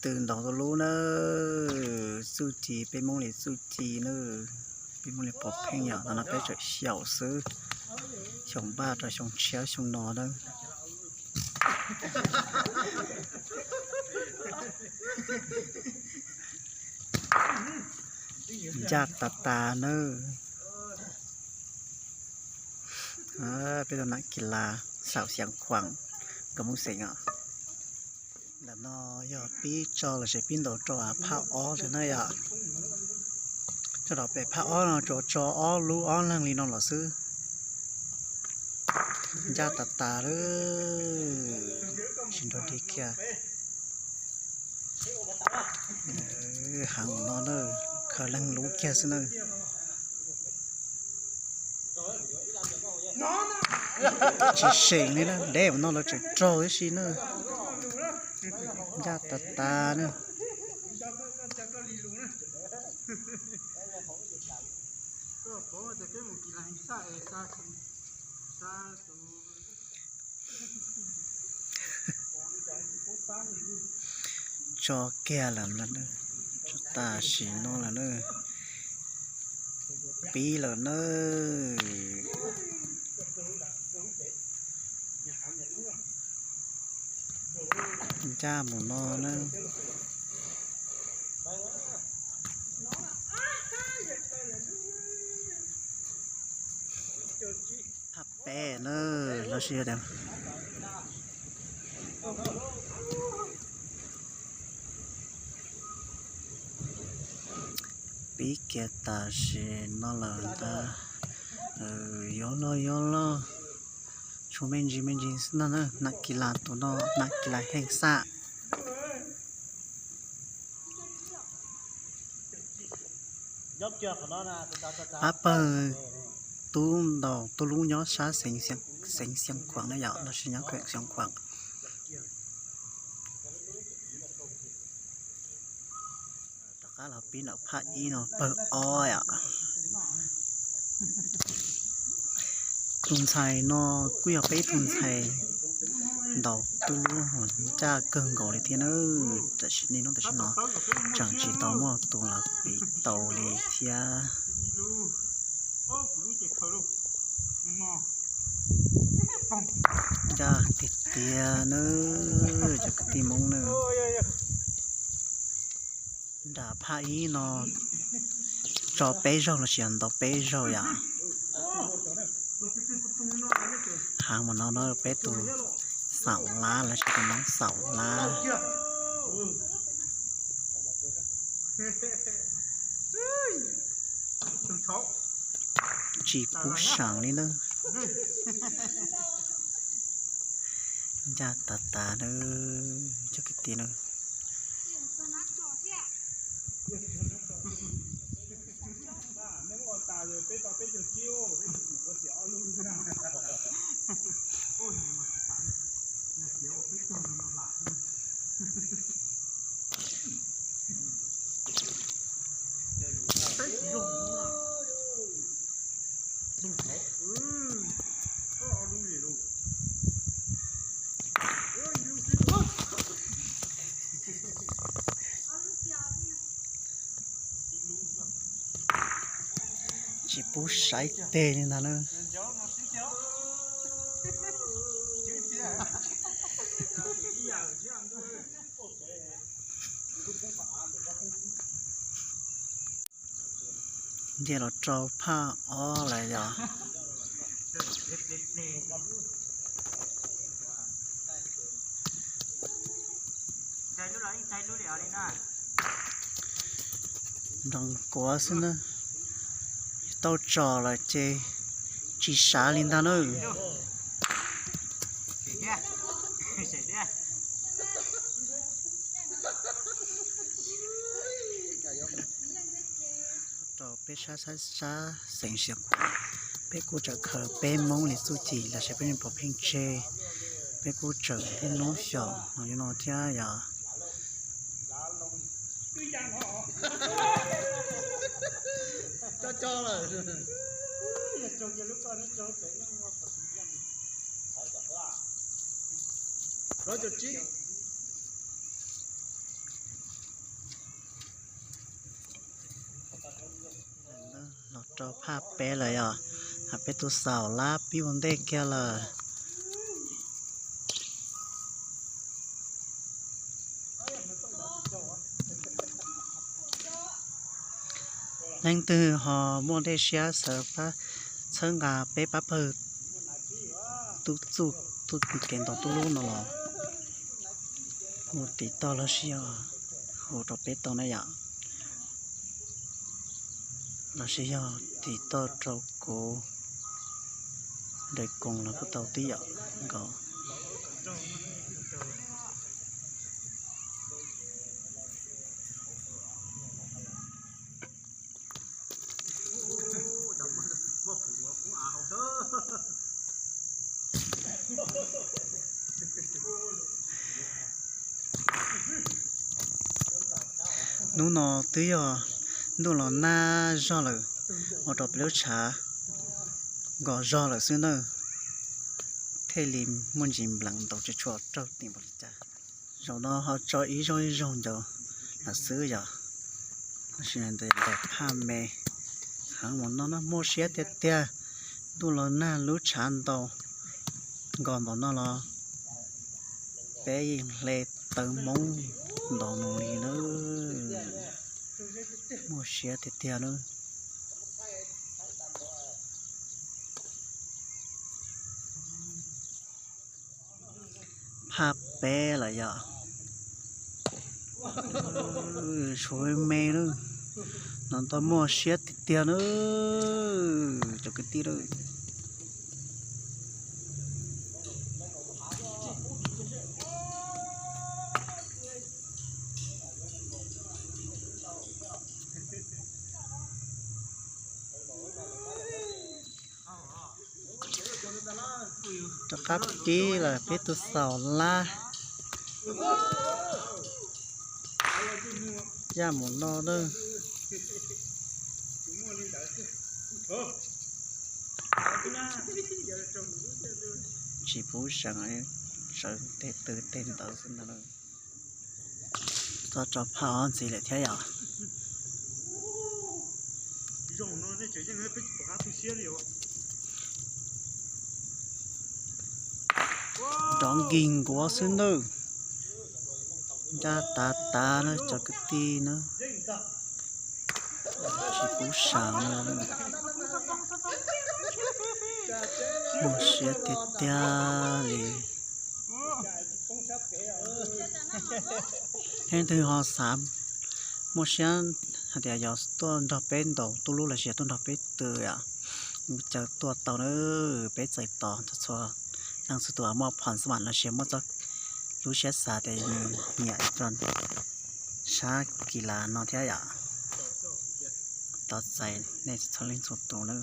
Tw ntaus tus lub na, txuj ci peb Hmoob li txuj ci na, peb Hmoob li pov pheej yom, ntawm no peb tseem xyaum xwb, xyaum npaj rau xyoo tshiab xyoo no na. Ncaj tas tas nawb. Peb tus nam kis las xaum Xeev Khuam nkawd mus xeem os. Ntawm no yog pib tso los sis pib ntaus rau phaj ob lawm na yom. Tso rau pem phaj ob no tsuas tso ob lub ob leeg li no los xwb. Ncaj tas tas lawm, tsis nrog dig kiag. Heev no na, khaws leej lub kiag xwb na. Tsis seem li na, deb ua no lawv tseem raug ib si na. Ncaj tas tas na. Tso kiag lawm na, tso tam sim no lawm na, pib lawm na. Ncaj mus no na. Phaj peb na, los sis tias pib kiag tam sim no lawm ntag. Yuav loj yuav loj, tshuav me ntsis me ntsis xwb no na, nam kis las tus no, nam kis las heej xaj. Pab pawg tub ntaus tuj lub nyob sab xeev Xeev Khuam na yom, los sis nyob Xeev Khuam. Rov qab los pib ntawm phaj ib no pawg ob yom. Tus ntxhais no kuj yog peb tus ntxhais ntaus tuj lub ncaj kawg nkaus li thiab na. Tam sim no, tam sim no tseem tsis tau muaj tus los piv tau li thiab. Ncaj tiag tiag na, cov kwv tij Hmoob na. Nram phaj ib no tso peb zaug los sis yog ntaus peb zaug yom. Heev mus no na, peb tus xaum lab los sis tus noob xaum lab. Tsis pub seem li na. Ncaj tas tas na, cov kwv tij na. Tsis pub saib teg li ntag na. Nce los rau phaj ob lawm yom. Nroo kuav xwb na, tau tso lawm ces tsis sav li ntag na. Rau peb sab sab sab xeev Xeev Khuam, peb kuj tseem khaws peb Hmoob li txuj ci los sis peb pov pheej tseg, peb kuj tseem peb noob xyaum no thiab yom. rau phaj peb lawm yom, hab peb tus xaum lab pib ua ntej kiag lawm. Leej twg ho muaj dej siab xav pab txhawb nqa peb pab pawg tub txuj tub kev ntaus tub lub no los mus tim toj los sis yog hu rau peb tau na yom, los sis yog tim toj rau kuv daim koos los kuj tau tib yam nkaus. Hnub no twb yog ntuj los nag zog lawm, ua rau peb lub tshav nkos zog lawm xwb nawb, thiaj li muaj ntsis nplees ntaus tsis tshua raug tim npaum li cas. Zaum no ho tso ib zaug ib zaug ncaus lawm xwb yom. Tam sim no ntawm phaj me heev mus no na, muaj siab tiag tiag. Ntuj los nag lub tshav ntaus nkos npaum no los peb yeej hle taw Hmoob ntaus mus li na. Muaj siab tiag tiag na. Phaj peb lawm yom. Tshuav me lawm, no ntau muaj siab tiag tiag na cov kwv tij lawm. Rov qab pib lawm peb tus xaum lab. Yaj mus no na. Tsis pub seev, sawv tej tw tej ntawd xwb ntag. Txog rau phaj ob ntxiv lawm thiab yom. Nrov nkig nkuav xwb nawb. Ncaj tas tas na cov kwv tij na. Tsis pub seev. Muaj siab tiag tiag li. Leej twg ho xav muaj siab hais tias yog tuaj nrog peb ntaus tub lub los sis yog tuaj nrog peb tw, caw tuaj tau na. Peb txais tos txhua leej txhua tus muaj phom xas mam los sis muaj txoj lub siab xav tias nws nyiam rau sab kis las no thiab yom. Tos txais nej txhua leej txhua tus na.